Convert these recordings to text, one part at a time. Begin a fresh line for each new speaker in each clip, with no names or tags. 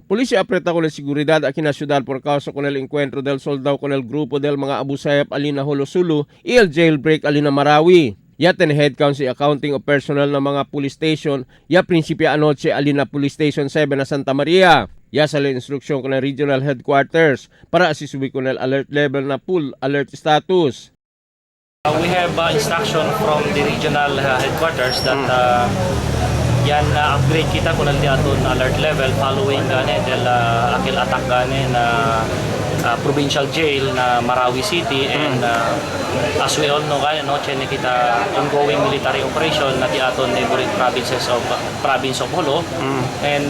Policía aprieta con la seguridad aquí na ciudad por causa con el encuentro del soldado con el grupo del mga Abu Sayyaf alina Jolo Sulu y el jailbreak alina Marawi. Ya ten head count si accounting of personnel ng mga police station ya prinsipyo anoche alina Police Station 7 na Santa Maria. Ya sale instruksyon con el regional headquarters para asisubi con el alert level na full alert status.
We have instruction from the regional headquarters that yan na upgrade kita kung naldi aton alert level following gani del akil attack gani na provincial jail na Marawi City and as we all know gani no chene kita ongoing military operation na di aton neighboring provinces of province of Jolo and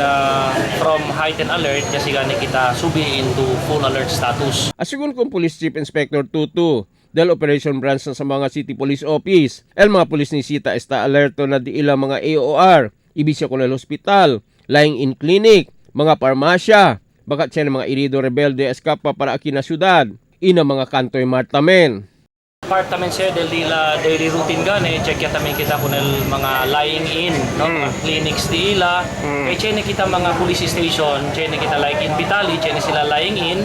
from heightened alert kasi gani kita subi into full alert status.
Asigun kong Police Chief Inspector Tutu del Operation Branch na sa mga City Police Office. El mga pulis ni Sita está alerto na di ilang mga AOR, ibig siya con el hospital, lying in clinic, mga parmasya, bakat siya ng mga irido rebelde escapa para aki na syudad, ina mga kantoy martamen.
Part tamen siya del dila daily routine gani check ya tamen kita kun el mga lying in no, mga clinics di ila kay chene kita mga police station, chene kita like in Vitali, chene sila lying in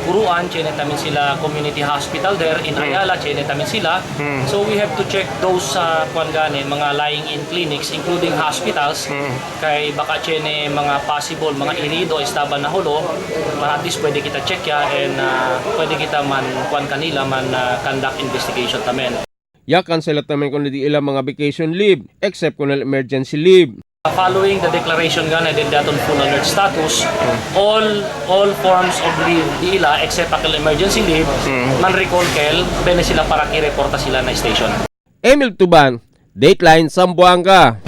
Puruan, chene tamen sila community hospital there in Ayala, chene tamen sila. So we have to check those kwan gani mga lying in clinics including hospitals kay baka chene mga possible mga irido estaban na Jolo para at least pwede kita check ya and pwede kita man kwan kanila man conduct investigation tamen.
Ya cancel tamen kung di ilang mga vacation leave, except kung el emergency leave.
Following the declaration gani del daton full alert status, all forms of leave di ila except akil emergency leave man recall kel bene sila para kireporta sila na station.
Emil Tuban, Dateline Zamboanga.